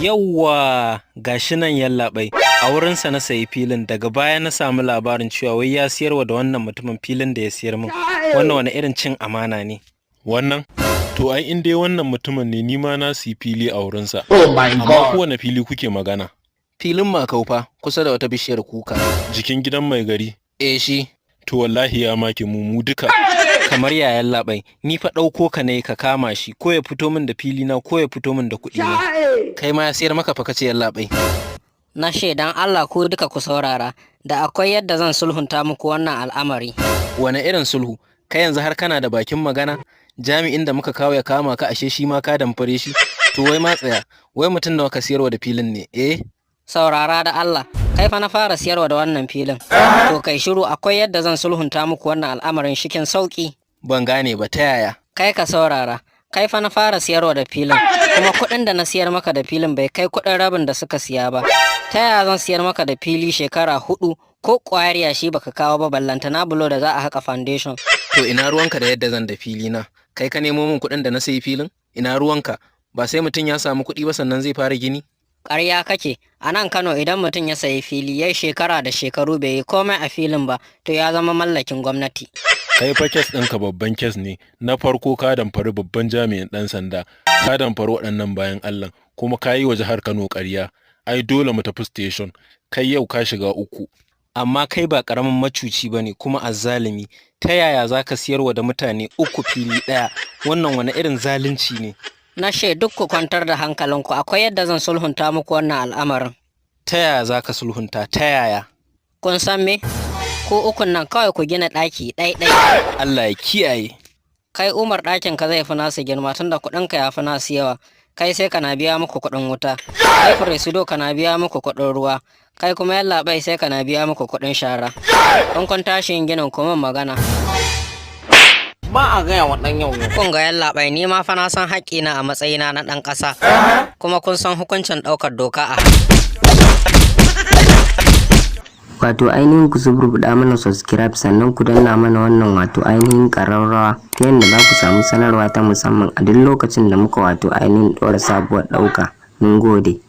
Yawwa, gashi nan yallaɓai, a wurinsa na sayi filin. Daga baya na samu labarin cewa wai ya siyarwa da wannan mutumin filin da ya siyar min. Wannan wani irin cin amana ne? Wannan? To ai in dai wannan mutumin ne, ni ma na siyi fili a wurinsa. Oh my Amma God. kowane fili kuke magana? Filin Makaufa, kusa da wata bishiyar kuka. Jikin gidan mai gari. Eh, shi. To wallahi ya make mu mu duka. Kamar ya, yallaɓai? Ni fa ɗauko ka ne ka kama shi, ko ya fito min da fili na ko ya fito min da kuɗi na. Kai ma ya siyar maka fa kace, yallaɓai. Na shaidan Allah, ku duka ku saurara, da akwai yadda zan sulhunta muku wannan al'amari. Wane irin sulhu? Kai yanzu har kana da bakin magana? Jami'in da muka kawo ya kama ka, ashe shi ma ka damfare shi? To wai ma tsaya, wai mutum nawa ka siyarwa da filin ne, eh? Saurara da Allah, kai fa na fara siyarwa da wannan filin. To kai shiru, akwai yadda zan sulhunta muku wannan al'amarin cikin sauki. Ban gane ba, ta yaya? Kai ka saurara, kai fa na fara siyarwa da filin, kuma kuɗin da na siyar maka da filin bai kai kuɗin rabin da suka siya ba. Ta yaya zan siyar maka da fili shekara 4 ko ƙwayar yashi baka kawo ba, ballantana bulo da za a haƙa foundation? To ina ruwanka da yadda zan da fili na? Kai ka nemo min kuɗin da na sayi filin? Ina ruwanka? Ba sai mutum ya samu kuɗi ba sannan zai fara gini? Ƙarya kake, a nan Kano idan mutum ya sayi fili ya shekara da shekaru bai yi komai a filin ba, to ya zama mallakin gwamnati. Kai fa case ɗinka babban case ne. Na farko ka damfari babban jami'in ɗan sanda, ka damfari waɗannan bayan Allah, kuma ka yi wa jihar Kano ƙarya. Ai dole mu tafi station. Kai yau ka shiga uku. Amma kai ba ƙaramin macuci ba ne kuma azzalumi. Ta yaya za ka siyarwa da mutane uku fili ɗaya? Wannan wani irin zalunci ne? Na she duk ku kwantar da hankalinku, akwai yadda zan sulhunta muku wannan al'amarin. Ta yaya za ka sulhunta? Ta yaya? Kun san me? Ku ukun nan kawai ku gina ɗaki ɗai-ɗai. Allah ya kiyaye. Kai Umar, ɗakin ka zai fi nasu girma tunda kuɗinka ya fi nasu yawa. Kai sai kana biya muku kuɗin wuta. Kai Presido, kana biya muku kuɗin ruwa. Kai kuma yallaɓai, sai kana biya muku kuɗin shara. In kun tashi yin ginin, ku min magana. Ba a gaya wa ɗan yau yau. Kun ga yallaɓai, ni ma fa na san haƙƙina a matsayina na ɗan ƙasa. Kuma kun san hukuncin ɗaukar doka a Wato ainihin ku suburbuɗa mana subscribe, sannan ku danna mana wannan wato ainihin ƙararrawa, ta yadda za ku samu sanarwa ta musamman a duk lokacin da muka wato ainihin ɗora sabuwar ɗauka. Mun gode.